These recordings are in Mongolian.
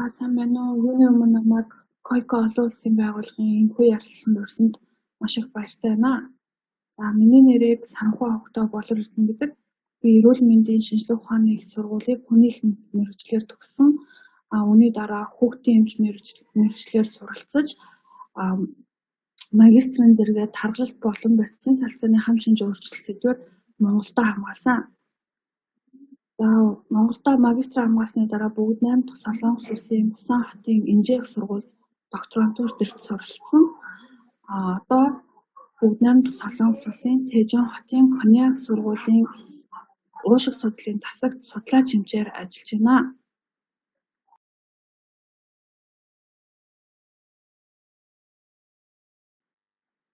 За сайн байна уу? Юуны өмнө намайг Койко олон улсын байгууллагын энэхүү ярилцлаганд урьсанд маш их баяртай байна. За миний нэрийг Саранхүү Хогтой Болор Эрдэнэ гэдэг. Би эрүүл мэндийн шинжлэх ухааны их сургуулийг хүний эрх мэргэжлээр төгссөн. Үүний дараа хүүхдийн эмч мэргэжлээр суралцаж, магистрийн зэрэгээр таргалалт болон вакцины солилцооны хам шинж өөрчлөлт сэдвээр Монголдо хамгаалсан. За Монголдо магистраа хамгаалсны дараа бүгд 8 дахь Солонгос улсын Пусан хотын Инжээ их сургуульд докторантур дэрт суралцсан. Одоо бүгд 8 дахь Солонгос улсын Тэжон хотын Коньяк сургуулийн уушиг судлалын тасагт судлаач эмчээр ажиллаж байна.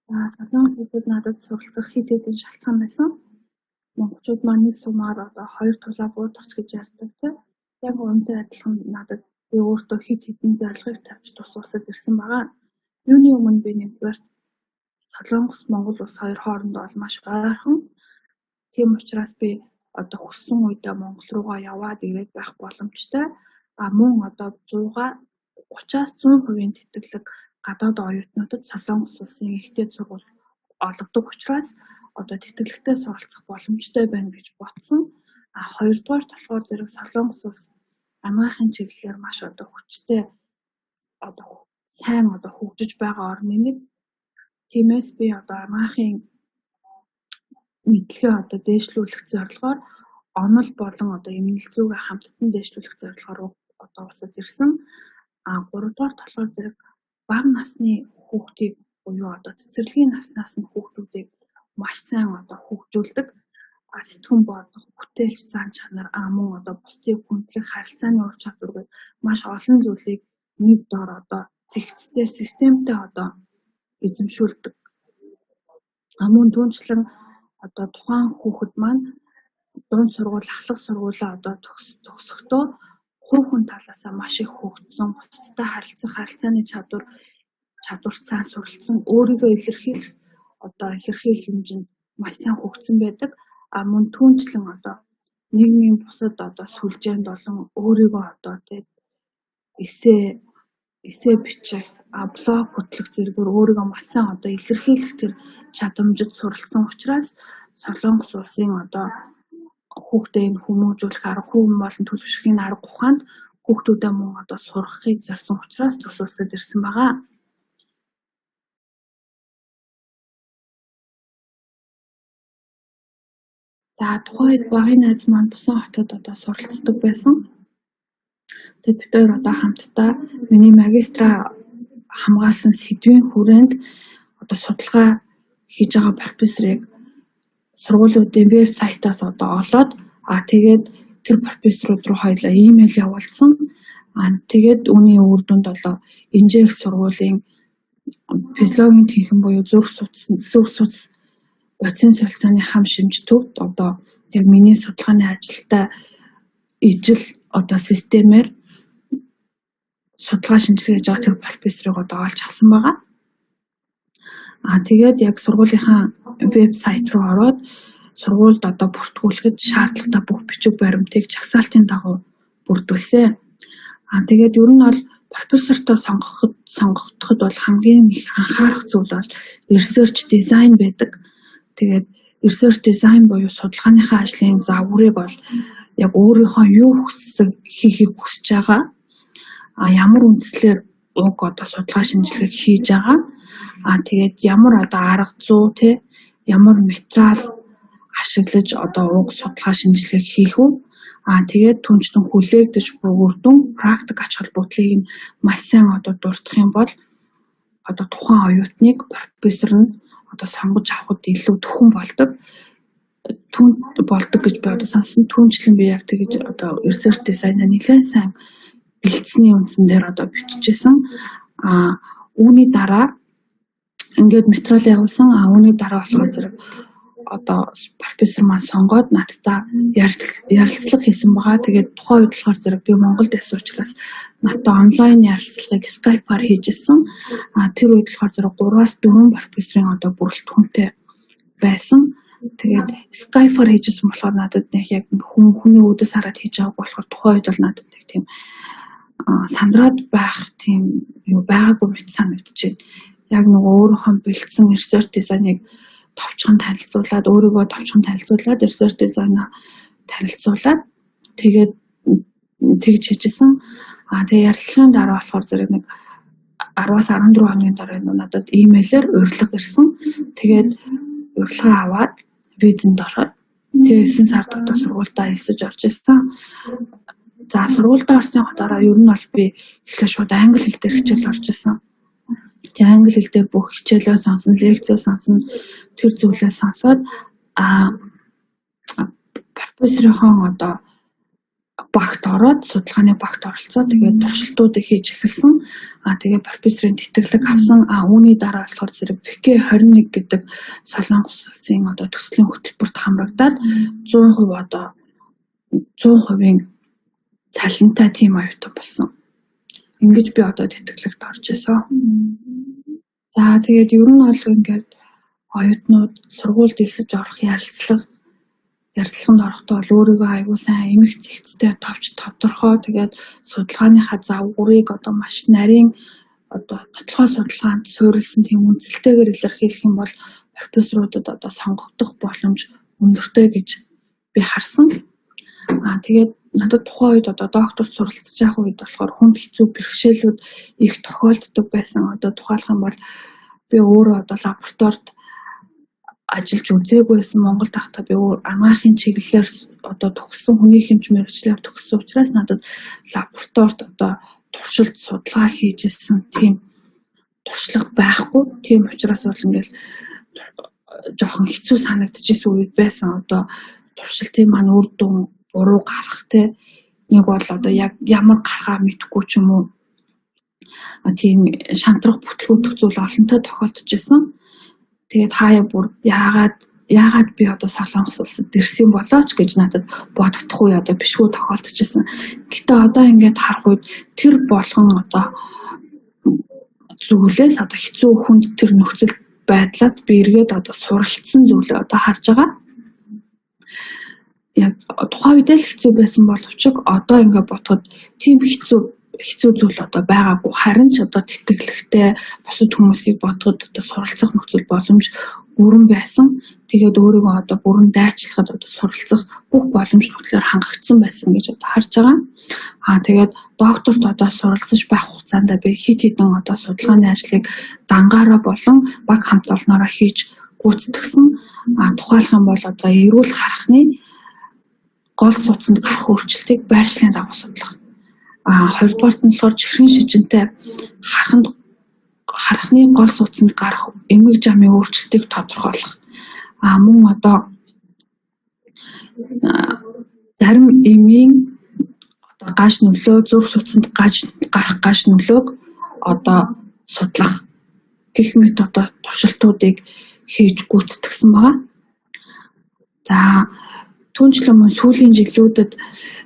За Солонгос улсад надад суралцах хэд хэдэн шалтгаан байсан. Монголчууд маань нэг сумаар одоо хоёр тулаа буудах ч гэж ярьдаг тийм. Яг үүнтэй адилхан надад би өөртөө хэд хэдэн зорилгыг тавьж тус улсад ирсэн байгаа. Юуны өмнө би нэгдүгээр Солонгос Монгол улс хоёр хоорондоо бол маш ойрхон. Тийм учраас би одоо хүссэн үедээ Монгол руугаа яваад ирээд байх боломжтой. А мөн одоо 100-аа 30-аас 100% тэтгэлэг гадаад оюутнуудад Солонгос улсын их дээд сургууль олгодог учраас одоо тэтгэлэгтэй суралцах боломжтой байна гэж бодсон. А хоёрдугаар болохоор зэрэг Солонгос улс анагаахын чиглэлээр маш одоо хүчтэй, одоо сайн одоо хөгжиж байгаа орны нэг. Тиймээс би одоо анагаахын мэдлэгээ одоо дээшлүүлэх зорилгоор онол болон одоо эмнэлэг зүйгээ хамттан дээшлүүлэх зорилгоор одоо улсад ирсэн. А гуравдугаар болохоор зэрэг бага насны хүүхдийг буюу одоо цэцэрлэгийн наснаас нь хүүхдүүдийг маш сайн одоо хөгжүүлдэг. Сэтгүүн бодох, бүтээлч зан чанар, мөн одоо бусдыг хүндлэх харилцааны ур чадвар гэх маш олон зүйлийг нэг дор одоо зэгцтэй, системтэй одоо эзэмшүүлдэг. Мөн түүнчлэн одоо тухайн хүүхэд маань дунд сургууль, ахлах сургуулиа одоо төгсөхдөө хувь хүн талаасаа маш их хөгжсөн, бусдтай харилцах харилцааны чадвар чадварт сайн суралцсан, өөрийгөө илэрхийлэх одоо илэрхийлэх хэмжээнд маш сайн хөгжсөн байдаг. А мөн түүнчлэн одоо нийгмийн бусад одоо сүлжээнд болон өөрийгөө одоо тийм эсээ бичих, блог хөтлөх зэргээр өөрийгөө маш сайн одоо илэрхийлэх тэр чадамжид суралцсан учраас Солонгос улсын одоо хүүхдээ энэ хүмүүжүүлэх арга хүү болон төлөвшөхийн арга ухаанд хүүхдүүдээ мөн одоо сургахыг зорьсон учраас тус улсад ирсэн байгаа. За тухайн үед багын найз маань Пусан хотод одоо суралцдаг байсан. Тэгээд бид хоёр одоо хамтдаа миний магистраа хамгаалсан сэдвийн хүрээнд одоо судалгаа хийж байгаа профессорыг сургуулиудын веб сайтаас одоо олоод тэгээд тэр профессорууд руу хоёулаа имэйл явуулсан. Тэгээд үүний үр дүнд одоо Инжээ их сургуулийн физиологийн тэнхэн буюу зүрх судас бодисын солилцооны хам шинж төвд одоо яг миний судалгааны ажилтай ижил одоо системээр судалгаа шинжилгээ хийж байгаа тэр профессорыг одоо олж авсан байгаа. Тэгээд яг сургуулийнхаа веб сайт руу ороод сургуульд одоо бүртгүүлэхэд шаардлагатай бүх бичиг баримтыг жагсаалтын дагуу бүрдүүлсэн. Тэгээд ер нь бол профессортой сонгохдоход бол хамгийн их анхаарах зүйл бол research design байдаг. Тэгээд research design буюу судалгааныхаа ажлын загварыг бол яг өөрийнхөө юу хүссэн хийхийг хүсэж байгаа, ямар үндслээр уг одоо судалгаа шинжилгээг хийж байгаа, тэгээд ямар одоо арга зүй те ямар материал ашиглаж одоо уг судалгаа шинжилгээг хийх үү, тэгээд түнчлэн хүлээгдэж буй үр дүн практик ач холбогдлыг нь маш сайн одоо дурдах юм бол одоо тухайн оюутныг профессор нь одоо сонгож авахд илүү төхөн болдог түн болдог гэж би одоо сонссон. Түүнчлэн би яг тэгэж одоо research design-а нэлээд сайн бэлдсэний үндсэн дээр одоо биччихсэн. Үүний дараа ингээд материал явуулсан. Үүний дараа болохоор зэрэг одоо профессор маань сонгоод надтай ярилцлага хийсэн байгаа. Тэгээд тухайн үед болохоор зэрэг би Монголд байсан учраас надтай онлайн ярилцлагыг Skype-аар хийжсэн. Тэр үед болохоор зэрэг 3-аас 4 профессорын одоо бүрэлдэхүүнтэй байсан. Тэгээд Skype-аар хийжсэн болохоор надад нэг яг хүний үүдээс хараад хийж байгааг болохоор тухайн үед бол надад нэг тийм сандраад байх тийм юу байгаагүй мэт санагдчихэв. Яг нөгөө өөрийнхөө бэлдсэн research design-ыг товчхон танилцуулаад, өөрийгөө товчхон танилцуулаад, research design-а танилцуулаад, тэгээд тэгж хийжсэн. Аа, тэгээ ярилцлагын дараа болохоор зэрэг нэг 10-аас 14 хоногийн дараа надад имэйлээр урилга ирсэн. Тэгээд урилга аваад визэнд ороод, тэгээ 9 сард одоо сургуульдаа элсэж орж ирсэн. За, сургуульдаа орсны дараа ер нь бол би эхлээд шууд англи хэл дээр хичээл орж исэн. Тэгээ англи хэл дээр бүх хичээлээ сонсон, лекцээ сонсон, тэр зүйлээ сонсоод, профессорынхон одоо багт ороод, судалгааны багт оролцоод, тэгээд туршилтуудыг хийж эхэлсэн. А тэгээ профессорын тэтгэлэг авсан. А үүний дараа болохоор зэрэг VK21 гэдэг Солонгос улсын одоо төслийн хөтөлбөрт хамрагдаад 100% одоо 100%-ийн цалинтай тийм оюутан болсон. Ингэж би одоо тэтгэлэгт орж исэн. За, тэгээд ер нь бол ингээд оюутнууд сургуульд элсэж орох ярилцлаганд орохдоо бол өөрийгөө аягүй сайн эмх цэгцтэй, товч тодорхой, тэгээд судалгааныхаа загварыг одоо маш нарийн, одоо нотлохоо судалгаанд суурилсан тийм үндсэлтэйгээр илэрхийлэх юм бол профессоруудад одоо сонгогдох боломж өндөртэй гэж би харсан. Аа, тэгээд надад тухайн үед одоо доктор суралцж байгаа үед болохоор хүнд хэцүү бэрхшээлүүд их тохиолддог байсан. Одоо тухайлах юм бол би өөрөө одоо лабораторид ажиллаж үзээгүй байсан. Монголд байхдаа би өөр анагаахын чиглэлээр одоо төгссөн, хүний эмч мэргэжлээр төгссөн учраас надад лабораторид одоо туршилт судалгаа хийж исэн тийм туршлага байхгүй. Тийм учраас бол ингээл жоохон хэцүү санагдчихсэн үед байсан. Одоо туршилтын маань үр дүн буруу гарах, те, нэг бол одоо яг ямар гарахаа мэдэхгүй ч юм уу, тийм шантрах, бүтлгүүтэх зүйл олонтой тохиолдож исэн. Тэгээд хаяа бүр яагаад би одоо Солонгос улсад ирсэн болооч гэж надад бодогдох үе одоо бишгүй тохиолдож исэн. Гэтэ одоо ингээд харах үед тэр болгон одоо зүйлээс, одоо хэцүү хүнд тэр нөхцөл байдлаас би эргээд одоо суралцсан зүйлээ одоо харж байгаа. Яг тухайн үед л хэцүү байсан боловч одоо ингээд бодоход тийм хэцүү хэцүү зүйл одоо байгаагүй. Харин ч одоо тэтгэлэгтэй бусад хүмүүсийг бодоход одоо суралцах нөхцөл боломж бүрэн байсан. Тэгээд өөрийгөө одоо бүрэн дайчлахад одоо суралцах бүх боломж нөхцлөөр хангагдсан байсан гэж одоо харж байгаа. Аа, тэгээд докторт одоо суралцаж байх хугацаанд би хэд хэдэн одоо судалгааны ажлыг дангаараа болон баг хамт олноороо хийж гүйцэтгэсэн. Аа, тухайлах юм бол одоо эрүүл хархны гол судсанд гарах өөрчлөлтийг байршлын дагуу судлах. А хоёрдугаарт нь болохоор чихрийн шижинтэй харханд хархны гол судсанд гарах эмгэг жамын өөрчлөлтийг тодорхойлох. А мөн одоо зарим эмийн одоо гаж нөлөө, зүрх судсанд гаж гарах гаж нөлөөг одоо судлах гэх мэт одоо туршилтуудыг хийж гүйцэтгэсэн байгаа. За, түүнчлэн мөн сүүлийн жилүүдэд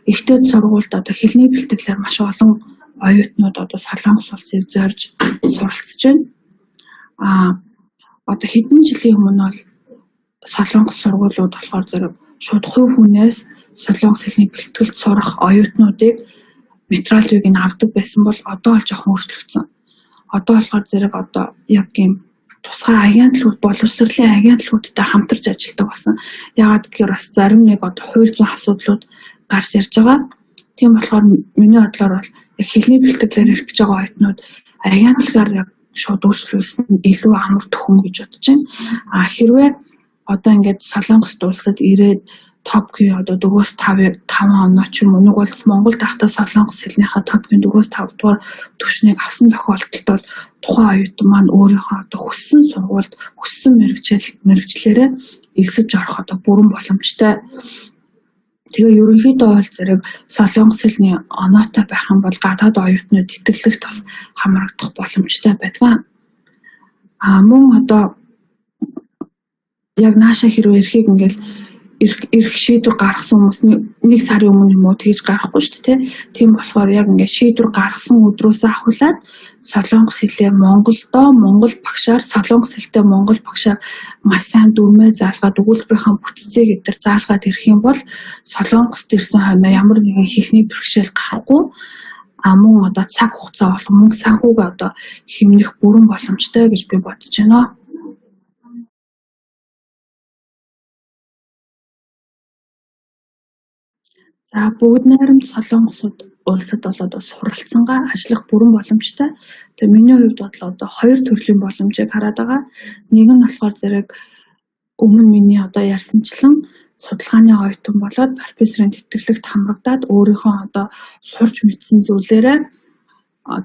Их Дээд сургуульд одоо хэлний бэлтгэлээр маш олон оюутнууд одоо Солонгос улсыг зорж суралцж байна. А одоо хэдэн жилийн өмнө бол Солонгос сургуулиуд болохоор зэрэг шууд хувь хүнээс солонгос хэлний бэлтгэлд сурах оюутнуудыг материалыг нь авдаг байсан бол одоо бол жоохон өөрчлөгдсөн. Одоо болохоор зэрэг одоо яг ийм тусгай агентлагууд, боловсролын агентлагуудтай хамтарч ажилладаг болсон. Яагаад гэхээр бас зарим нэг одоо хууль зүйн асуудлууд гарч ирж байгаа. Тийм болохоор миний бодлоор бол яг хэлний бэлтгэлээр ирэх гэж байгаа оюутнууд агентлагаар яг шууд үйлчлүүлсэн нь илүү амар төхөм гэж бодож байна. А хэрвээ одоо ингээд Солонгост улсад ирээд TOPIK-ийн одоо 4-5 5 оноо ч юм уу, нэг бол Монголд байхдаа солонгос хэлнийхаа TOPIK-ийн 4-5 дугаар түвшнийг авсан тохиолдолд бол тухайн оюутан маань өөрийнхөө одоо хүссэн сургуульд хүссэн мэргэжлээрээ элсэж орох одоо бүрэн боломжтой. Тэгээ ерөнхийдөө бол зэрэг солонгос хэлний оноотой байх юм бол гадаад оюутнууд тэтгэлэгт бас хамрагдах боломжтой байдаг. А мөн одоо яг нааша хэрвээ эрхийг ингээл эрх шийдвэр гаргасан хүмүүс нэг сарын өмнө юм уу тэгж гаргахгүй шүү дээ. Тийм болохоор яг ингээд шийдвэр гаргасан өдрөөсөө ахуулаад солонгос хэлээ Монголдоо монгол багшаар, солонгос хэлтэй монгол багшаар маш сайн дүрмээ заалгаад, өгүүлбэрийнхаа бүтцийг эдгээр заалгаад ирэх юм бол Солонгост ирсэн хойноо ямар нэгэн хэлний бэрхшээл гарахгүй. А мөн одоо цаг хугацаа болон мөнгө санхүүгээ одоо хэмнэх бүрэн боломжтой гэж би бодож байна. За бүгд найрамд Солонгос улсад бол одоо суралцсангаа ажиллах бүрэн боломжтой. Тэгээ миний хувьд бол одоо хоёр төрлийн боломжийг хараад байгаа. Нэг нь болохоор зэрэг өмнө миний одоо ярьсанчлан судалгааны оюутан болоод профессорын тэтгэлэгт хамрагдаад өөрийнхөө одоо сурч мэдсэн зүйлээрээ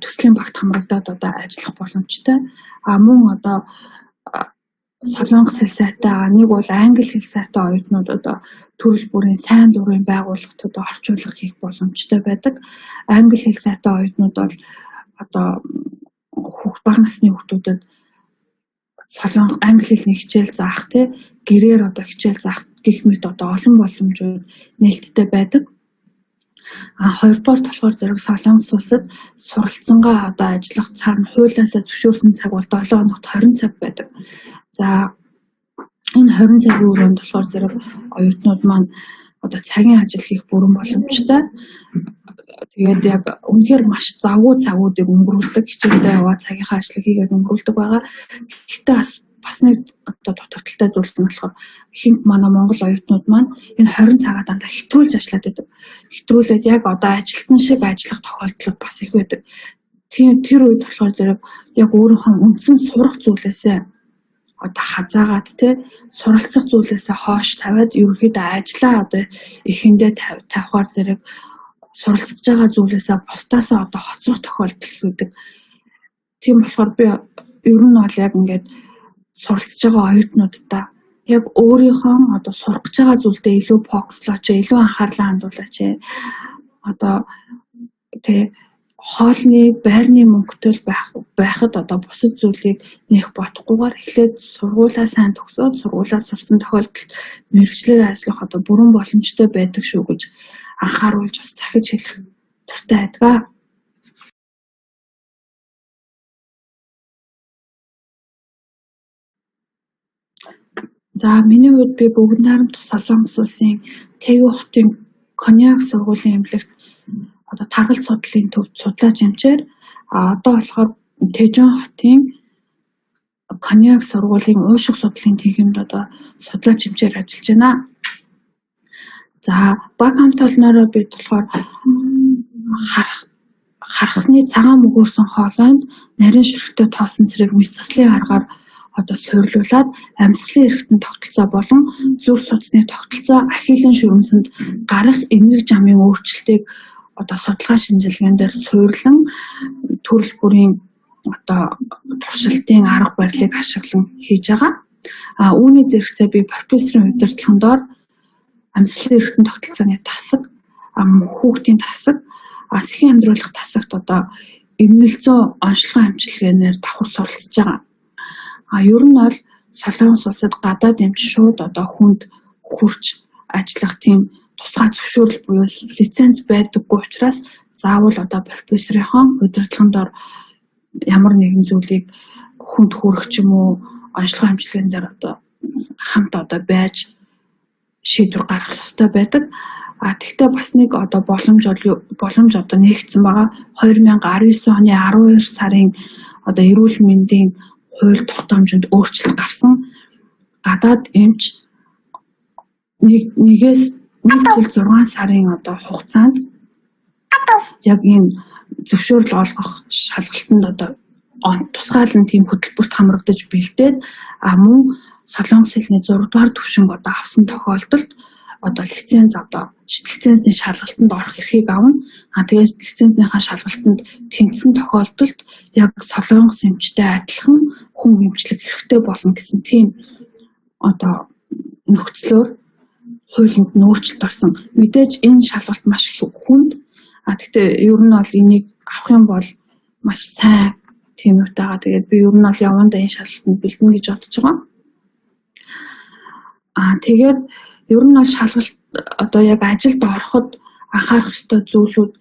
төслийн багт хамрагдаад одоо ажиллах боломжтой. А мөн одоо солонгос хэл сайтай, нэг бол англи хэл сайтай оюутнууд одоо төрөл бүрийн сайн дурын байгууллагатад орчуулга хийх боломжтой байдаг. Англи хэл сайтай оюутнууд бол одоо бага насны хүүхдүүдэд солонгос англи хэлний хичээл заах, тий, гэрээр одоо хичээл заах гэх мэт одоо олон боломжууд нээлттэй байдаг. А хоёрдугаар болохоор зэрэг Солонгос улсад суралцсангаа одоо ажиллах цаана хуулиасаа зөвшөөрсөн цаг бол 7 хоногт 20 цаг байдаг. За энэ 20 цагийн өрөөнд болохоор зэрэг оюутнууд маань одоо цагийн ажил хийх бүрэн боломжтой. Тэгээд яг үнэхээр маш завгүй цагуудыг өнгөрүүлдэг, хичээлдээ яваад цагийнхаа ажлыг хийгээд өнгөрүүлдэг байгаа. Гэхдээ бас нэг одоо дутагдaltaй зүйл нь болохоор ихэнх манай Монгол оюутнууд маань энэ 20 цагаа дандаа хэтрүүлж ажиллаад байдаг. Хэтрүүлээд яг одоо ажилтан шиг ажиллах тохиолдлууд бас их байдаг. Тийм тэр үед болохоор зэрэг яг өөрийнхөө үндсэн сурах зүйлээсээ одоо хазаагаад те суралцах зүйлээсээ хоош тавиад ерөнхийдөө ажлаа одоо эхэндээ тавихаар зэрэг суралцж байгаа зүйлээсээ бусдаасаа одоо хоцрох тохиолдол их байдаг. Тийм болохоор би ер нь бол яг ингээд суралцж байгаа оюутнуудаа яг өөрийнхөө одоо сурах гэж байгаа зүйлдээ илүү фокуслооч, илүү анхаарлаа хандуулаач. Одоо тэ хоолны, байрны мөнгөтэй л байхад одоо бусад зүйлийг нэх бодохгүйгээр эхлээд сургуулаа сайн төгсөөд сургуулаа сурсан тохиолдолд мэргэжлээр ажиллах одоо бүрэн боломжтой байдаг шүү гэж анхааруулж бас захиж хэлэх дуртай байдаг. За миний хувьд би Бүгд Найрамдах Солонгос улсын Тэгү хотын Коньяк сургуулийн эмнэлэгт одоо таргалт судлалын төвд судлаач эмчээр, а одоо болохоор Тэжон хотын Коньяк сургуулийн уушиг судлалын тэнхимд одоо судлаач эмчээр ажиллаж байна. За баг хамт олноороо бид болохоор хархны цагаан мөгөөрсөн хоолойнд нарийн ширхтээ тоосон зэрэг мэс заслын аргаар одоо суйрлуулад амьсгалын эрхтэн тогтолцоо болон зүрх судасны тогтолцоо ахийлэн шүрмсэнд гарах эмгэг жамын өөрчлөлтийг одоо судалгаа шинжилгээн дээр суйрлан төрөл бүрийн одоо туршилтын арга барилыг ашиглан хийж байгаа. А үүний зэрэгцээ би профессорын удирдлагын доор амьсгалын эрхтэн тогтолцооны тасаг, хүүхдийн тасаг, сэхийн амьдруулах тасагт одоо эмнэлзүү онцлогын эмчилгээнээр давхар суралцж байгаа. А ер нь бол Солонгос улсад гадаад эмч шууд одоо хүнд хүрч ажиллах тийм тусгай зөвшөөрөл буюу лиценз байдаггүй учраас заавал одоо профессорынхоо удирдлагын доор ямар нэгэн зүйлийг хүнд хүрэх ч юм уу онцлогын эмчилгээн дээр одоо хамт одоо байж шийдвэр гаргах ёстой байдаг. А тэгтээ бас нэг одоо боломж одоо нээгдсэн байгаа. 2019 оны 12 сарын одоо эрүүл мэндийн хууль тогтоомжинд өөрчлөлт гарсан. Гадаад эмч нэгээс 1 жил 6 сарын одоо хугацаанд яг энэ зөвшөөрөл олгох шалгалтанд одоо тусгаалan тийм хөтөлбөрт хамрагдаж бэлдээд, а мөн солонгос хэлний 6 дугаар түвшинг одоо авсан тохиолдолд одоо лиценз одоо лицензний шалгалтанд орох эрхийг авна. А тэгээд лицензнийхаа шалгалтанд тэнцсэн тохиолдолд яг солонгос эмчтэй адилхан хүн эмчлэх эрхтэй болно гэсэн тийм одоо нөхцлөөр хуулинд нь өөрчлөлт орсон. Мэдээж энэ шалгалт маш хүнд. А тэгтээ ер нь бол энийг авах юм бол маш сайн тийм юутайгаа. Тэгээд би ер нь бол явандаа энэ шалгалтанд бэлдэнэ гэж бодож байгаа. А тэгээд ер нь бол шалгалт одоо яг ажилд ороход анхаарах ёстой зүйлүүд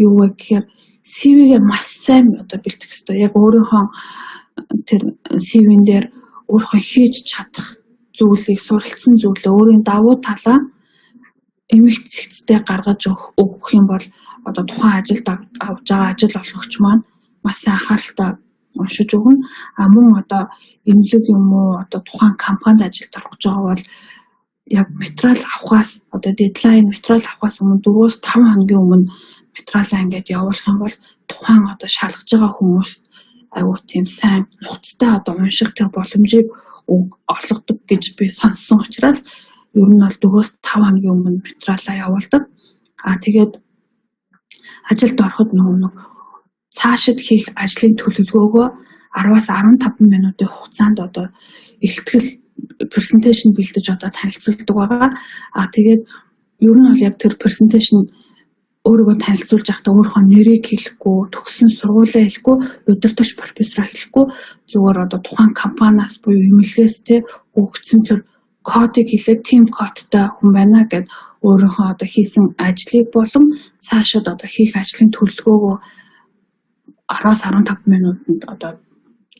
юу вэ гэхээр CV-гээ маш сайн одоо бэлтгэх ёстой. Яг өөрийнхөө тэр CV-н дээр өөрийнхөө хийж чадах зүйлийг, суралцсан зүйлээ өөрийн давуу талаа эмх цэгцтэй гаргаж өгөх юм бол одоо тухайн ажилд авж байгаа ажил олгогч маань маш сайн анхааралтай уншиж өгнө. А мөн одоо эмнэлэг юм уу, одоо тухайн компанид ажилд орох гэж байгаа бол яг материал авахаас, одоо deadline материал авахаас өмнө 4-5 хоногийн өмнө материалаа ингээд явуулах юм бол тухайн одоо шалгаж байгаа хүмүүст аягүй тийм сайн нухацтай одоо унших тэр боломжийг олгодог гэж би сонссон учраас ер нь бол 4-5 хоногийн өмнө материалаа явуулдаг. А тэгээд ажилд ороход нөгөө нэг цаашид хийх ажлын төлөвлөгөөгөө 10-аас 15 минутын хугацаанд одоо илтгэл, presentation бэлдэж одоо танилцуулдаг байгаа. А тэгээд ер нь бол яг тэр presentation өөрийгөө танилцуулж байхдаа өөрийнхөө нэрийг хэлэхгүй, төгссөн сургуулиа хэлэхгүй, удирдагч профессороо хэлэхгүй, зүгээр одоо тухайн компаниас буюу эмнэлгээс те өгөгдсөн тэр кодыг хэлээд, team кодтой хүн байна гээд өөрийнхөө одоо хийсэн ажлыг болон цаашид одоо хийх ажлын төлөвлөгөөгөө 10-аас 15 минутанд одоо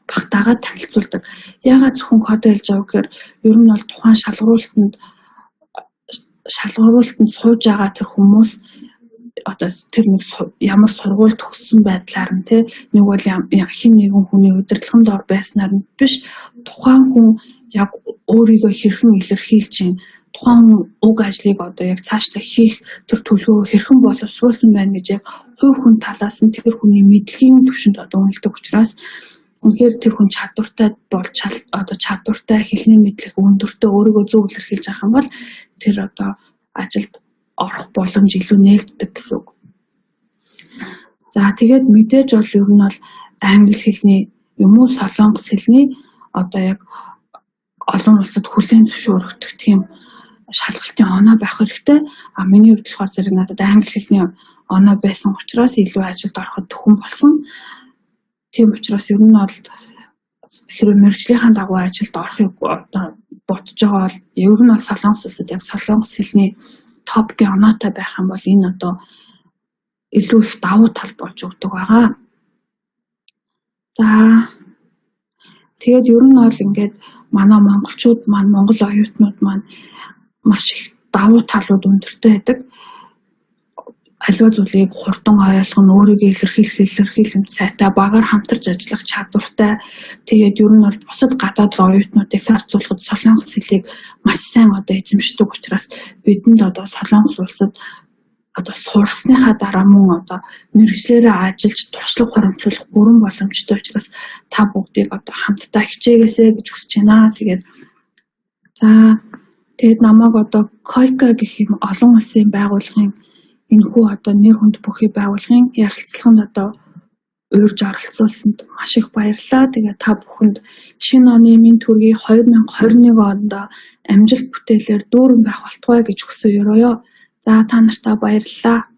багтаагаад танилцуулдаг. Яагаад зөвхөн код хэлж байгаа гэхээр ер нь бол тухайн шалгаруулалтанд сууж байгаа тэр хүмүүс одоо тэр нэг ямар сургууль төгссөн байдлаар нь, те, нэг бол хэн нэгэн хүний удирдлагын дор байснаар нь биш, тухайн хүн яг өөрийгөө хэрхэн илэрхийлж чинь, тухайн уг ажлыг одоо яг цаашдаа хийх тэр төлөвлөгөөгөө хэрхэн боловсруулсан байна гэж яг хувь хүн талаас нь тэр хүний мэдлэгийн түвшинд одоо үнэлдэг учраас үнэхээр тэр хүн чадвартай болж, одоо чадвартай, хэлний мэдлэг өндөртэй, өөрийгөө зөв илэрхийлж авах юм бол тэр одоо ажилд орох боломж илүү нээгддэг гэсэн үг. За, тэгээд мэдээж бол ер нь бол англи хэлний юм уу, солонгос хэлний одоо яг олон улсад хүлээн зөвшөөрөгдөх тийм шалгалтын оноо байх хэрэгтэй. А миний хувьд болохоор зэрэг надад англи хэлний оноо байсан учраас илүү ажилд ороход дөхөм болсон. Тийм учраас ер нь бол хэрвээ мэргэжлийнхээ дагуу ажилд орохыг одоо бодож байгаа бол ер нь бол Солонгос улсад яг солонгос хэлний TOPIK-ийн оноотой байх юм бол энэ одоо илүү их давуу тал болж өгдөг байгаа. За, тэгээд ер нь бол ингээд манай монголчууд маань, монгол оюутнууд маань маш их давуу талууд өндөртэй байдаг. Аливаа зүйлийг хурдан ойлгоно, өөрийгөө илэрхийлэх илэрхийлэмж сайтай, багаар хамтарч ажиллах чадвартай. Тэгээд ер нь бол бусад гадаад оюутнуудыг харьцуулахад солонгос хэлийг маш сайн одоо эзэмшдэг учраас бидэнд одоо Солонгос улсад одоо сурсныхаа дараа мөн одоо мэргэжлээрээ ажиллаж туршлага хуримтлуулах бүрэн боломжтой учраас та бүгдийг одоо хамтдаа хичээгээсэй гэж хүсэж байна. Тэгээд за, тэгээд намайг одоо KOICA гэх юм олон улсын байгууллагын энэхүү одоо нэр хүнд бүхий байгууллагын ярилцлаганд одоо урьж оролцуулсанд маш их баярлалаа. Тэгээд та бүхэнд шинэ оны мэнд хүргэе, 2021 онд амжилт бүтээлээр дүүрэн байх болтугай гэж хүсэн ерөөе. За, та нартаа баярлалаа.